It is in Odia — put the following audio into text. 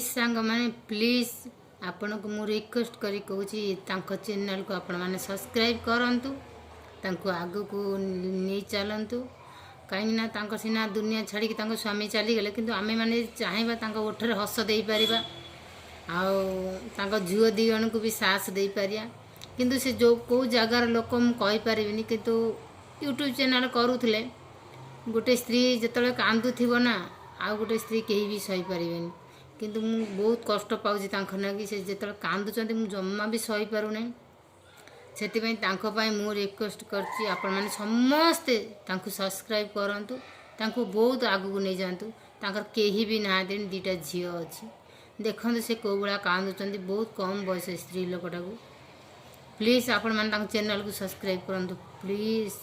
ସାଙ୍ଗମାନେ, ପ୍ଲିଜ୍ ଆପଣଙ୍କୁ ମୁଁ ରିକ୍ୱେଷ୍ଟ କରି କହୁଛି, ତାଙ୍କ ଚ୍ୟାନେଲ୍କୁ ଆପଣମାନେ ସବସ୍କ୍ରାଇବ୍ କରନ୍ତୁ, ତାଙ୍କୁ ଆଗକୁ ନେଇ ଚାଲନ୍ତୁ। କାହିଁକିନା ତାଙ୍କ ସିନା ଦୁନିଆ ଛାଡ଼ିକି ତାଙ୍କ ସ୍ୱାମୀ ଚାଲିଗଲେ, କିନ୍ତୁ ଆମେମାନେ ଚାହିଁବା ତାଙ୍କ ଓଠରେ ହସ ଦେଇପାରିବା ଆଉ ତାଙ୍କ ଝିଅ ଦୁଇ ଜଣଙ୍କୁ ବି ସାହସ ଦେଇପାରିବା। କିନ୍ତୁ ସେ ଯେଉଁ କେଉଁ ଜାଗାର ଲୋକ ମୁଁ କହିପାରିବିନି, କିନ୍ତୁ ୟୁଟ୍ୟୁବ୍ ଚ୍ୟାନେଲ୍ କରୁଥିଲେ। ଗୋଟେ ସ୍ତ୍ରୀ ଯେତେବେଳେ କାନ୍ଦୁଥିବ ନା, ଆଉ ଗୋଟେ ସ୍ତ୍ରୀ କେହି ବି ସହିପାରିବେନି। କିନ୍ତୁ ମୁଁ ବହୁତ କଷ୍ଟ ପାଉଛି ତାଙ୍କ ନାଗି। ସେ ଯେତେବେଳେ କାନ୍ଦୁଛନ୍ତି, ମୁଁ ଜମା ବି ସହିପାରୁନାହିଁ। ସେଥିପାଇଁ ତାଙ୍କ ପାଇଁ ମୁଁ ରିକ୍ୱେଷ୍ଟ କରୁଛି, ଆପଣମାନେ ସମସ୍ତେ ତାଙ୍କୁ ସବସ୍କ୍ରାଇବ୍ କରନ୍ତୁ, ତାଙ୍କୁ ବହୁତ ଆଗକୁ ନେଇଯାଆନ୍ତୁ। ତାଙ୍କର କେହି ବି ନାହାନ୍ତି, ଦୁଇଟା ଝିଅ ଅଛି। ଦେଖନ୍ତୁ ସେ କେଉଁ ଭଳିଆ କାନ୍ଦୁଛନ୍ତି, ବହୁତ କମ୍ ବୟସ ସ୍ତ୍ରୀ ଲୋକଟାକୁ। ପ୍ଲିଜ୍ ଆପଣମାନେ ତାଙ୍କ ଚ୍ୟାନେଲ୍କୁ ସବସ୍କ୍ରାଇବ୍ କରନ୍ତୁ, ପ୍ଲିଜ୍।